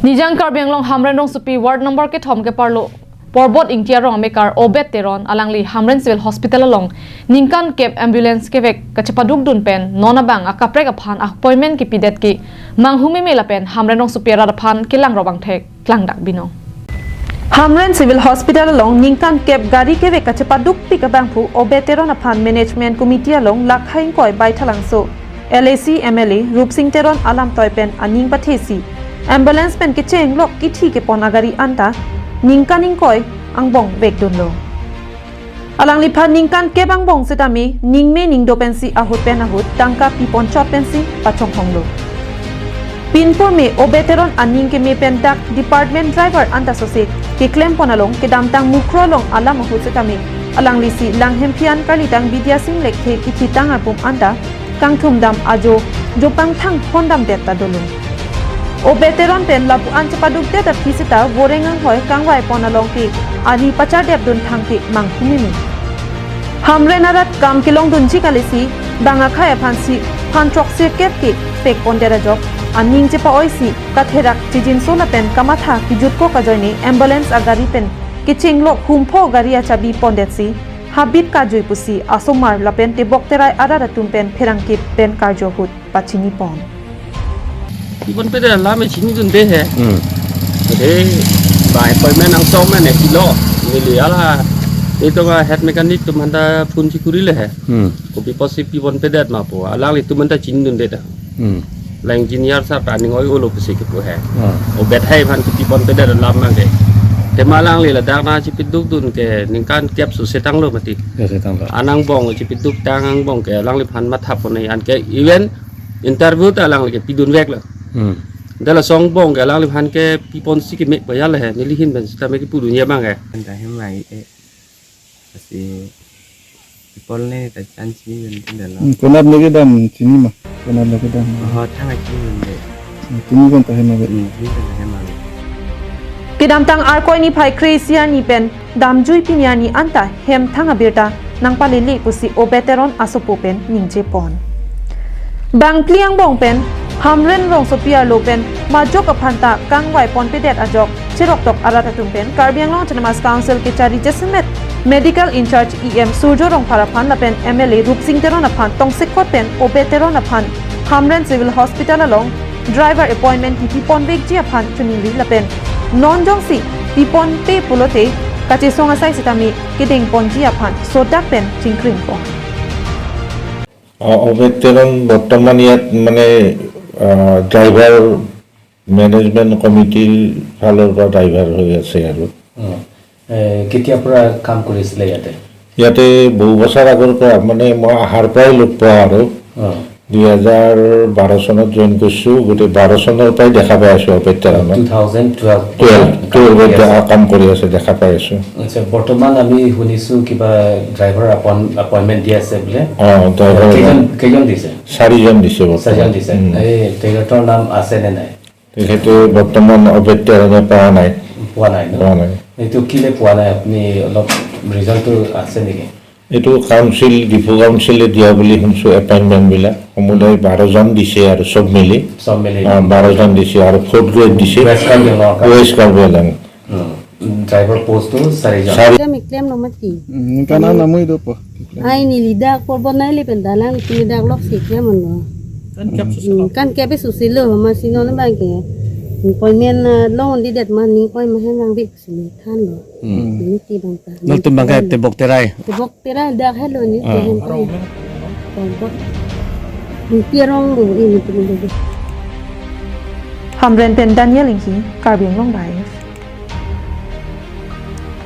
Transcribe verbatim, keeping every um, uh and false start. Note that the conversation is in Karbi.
Nijang Karbi Anglong Hamren rongsopi ward number kethom keparlo Porbot Ingti arong amekar Obed Teron alangli Hamren Civil Hospital along ningkan kep ambulance kevek kachepadukdun pen non abang akaprek aphan appointment kepidet ke manghumeme lapen Hamren rongsopi arat aphan kelang robang thek klangdak binong. Hamren Civil Hospital along ningkan kep gari kevek kachepadukpik abangphu Obed Teron aphan Management Committee along lakha ingkoi Baithalangso L A C M L A Rupsing Teron alam toi pen aning pathesi ambulance pen kechenglok kithi kepon agari anta ningkan ingkoi angbong vekdunlo. Alangliphan ningkan kep angbong setame ningme ningdo pensi ahut pen ahut tangka piponchot pensi pachonghonglo. Pinpur me Obed Teron aning keme pen dak department driver anta sose keklempon along kedamtang Mukroh along alam ahut setame alanglisi Langhemphi an Karlitang Bidya Sing Lekthe kithitang apum anta kangthumdam ajo jopangthang hondamdet ta dolo. Obed Teron pen lapu-an chepadukdet aphi seta voreng anghoi kangvaipon along ke ari pachardepdun thangke manghumeme. Hamren arat kam kelongdunji kalisi bang akhei aphansi phan throksi kep ke pekpondet ajok aning chepa-oisi katherak chijinso lapen kamatha kijutkok ajoine ambulance agari pen kechenglok humpho gari achabi pondetsi habit kajui pusi asomar lapen tebok terai arat atum pen pherangke pen karjo ahut pachinipon. Iban pede lame chinidunde he. Hmm. Pede bai appointment angsong mene kilo. Neli ala itu ka head mechanic atum handa phone chikuri le he. Hmm. Kopi posi pibon pedet ma po. Alanglitum anta chinidunde ta. Hmm. La engineer sar ta aning oi-olo pusi kepu he. Hmm. Obed hai aphan kepibon pedet alam ma ke. Tema alangli ladak na chipidukdun ke ningkan kep su setanglo mati. Ya setanglo. Angbong chipiduktang angbong ke alangliphan mathapon nai anke even interview ta alangli kepidunveklo. Hmm. Dala song angbong ke alangliphan kepiponsi keme payal he nelihin pen sitame kepudun ya bang he. Anta hem mai e. Pasi people ne ta chan chinidun tin dala. Hmm, konat ne kedam chini ma. Konat ne kedam. Oh, thang chinidunde. Hmm, tumi kon ta hem ma be. Hmm, tumi kon ta hem ma be. Kedamtang Arkoi niphai kre-isi arni pen damjui pini arni anta hem thang abirta nangpalele pusi Obed Teron asopo pen ningjepon. Bangphli angbong pen Hamren rongsopi arlo pen majok aphan ta kangvaipon pedet ajok cheroktok arat atum pen Karbi Anglong Autonomous Council kechari jasemet Medical in-charge E M Surjo Rongphar aphan lapen M L A Rupsing Teron aphan tongsekot pen Obed Teron aphan Hamren Civil Hospital along driver appointment kipiponvekji aphan choningri lapen non jongsi piponpe pulote kachesong asai sitame kedengponji aphan sodak pen chingkringpon. অ- অবেদ তেৰণ বৰ্তমান ইয়াত মানে driver management কমিটিৰ ফালৰ পৰা ড্ৰাইভাৰ হৈ আছে আৰু অ। এ, কেতিয়াৰ পৰা কাম কৰিছিলে ইয়াতে? ইয়াতে বহু বছৰ আগৰ পৰা মানে মই অহাৰ পৰাই লগ পোৱা আৰু অ। দুই হাজাৰ বাৰ চনত জইন কৰিছো। গোটেই বাৰ চনৰ পৰাই দেখা পাই আছো অপেত্যাৰামত। টু থাউজেণ্ড টুৱেলভ টুৱেলভ টুৱেলভত কৰি আছে। কাম কৰি আছে, দেখা পাই আছো। আচ্ছা, বৰ্তমান আমি শুনিছো কিবা ড্ৰাইভাৰ এপইণ্টমেণ্ট দি আছে বোলে। অ, ড্ৰাইভাৰ কেইজন কেইজন দিছে? চাৰিজন দিছে বৰ্তমান। চাৰিজন দিছে। উম। এই তেখেতৰ নাম আছে নে নাই? তেখেতে বৰ্তমান অপেত্যাৰামে পোৱা নাই। পোৱা নাই ন? পোৱা নাই। এইটো কিলে পোৱা নাই, আপুনি অলপ ৰিজনটো আছে নেকি? এইটো কাউন্সিল, ডিফু কাউন্সিলে দিয়া বুলি শুনিছো এপইণ্টমেণ্ট বিলাক। সমুদায় বাৰজন দিছে আৰু চব মিলি। চব মিলি অ, বাৰজন দিছে আৰু ফ'ৰ্থ গ্ৰেড দিছে। ৱেষ্ট কাৰ্বি আংলঙৰ কাৰণে। ৱেষ্ট কাৰ্বি আংলং। উম, ড্ৰাইভাৰ পোষ্টটো চাৰিজন। চাৰি Claim, claim no mati. Ningkan na namui do po. Ai neli dak Porbot nai le pen dalang neli dak lok si claim no. Hmm, kan kep sosilo ma si non bang ke. Appointment, ah, long di det ma ning koi ma hen bang bik si ni than lo. Ni ti bang ta. Nangtum bang ke tebok terai. Tebok terai dak hello ni ti hen koi. Porbot. Ni ti rong bu ini tu ni. Hamren pen Daniel Inghi, Karbi Anglong Live.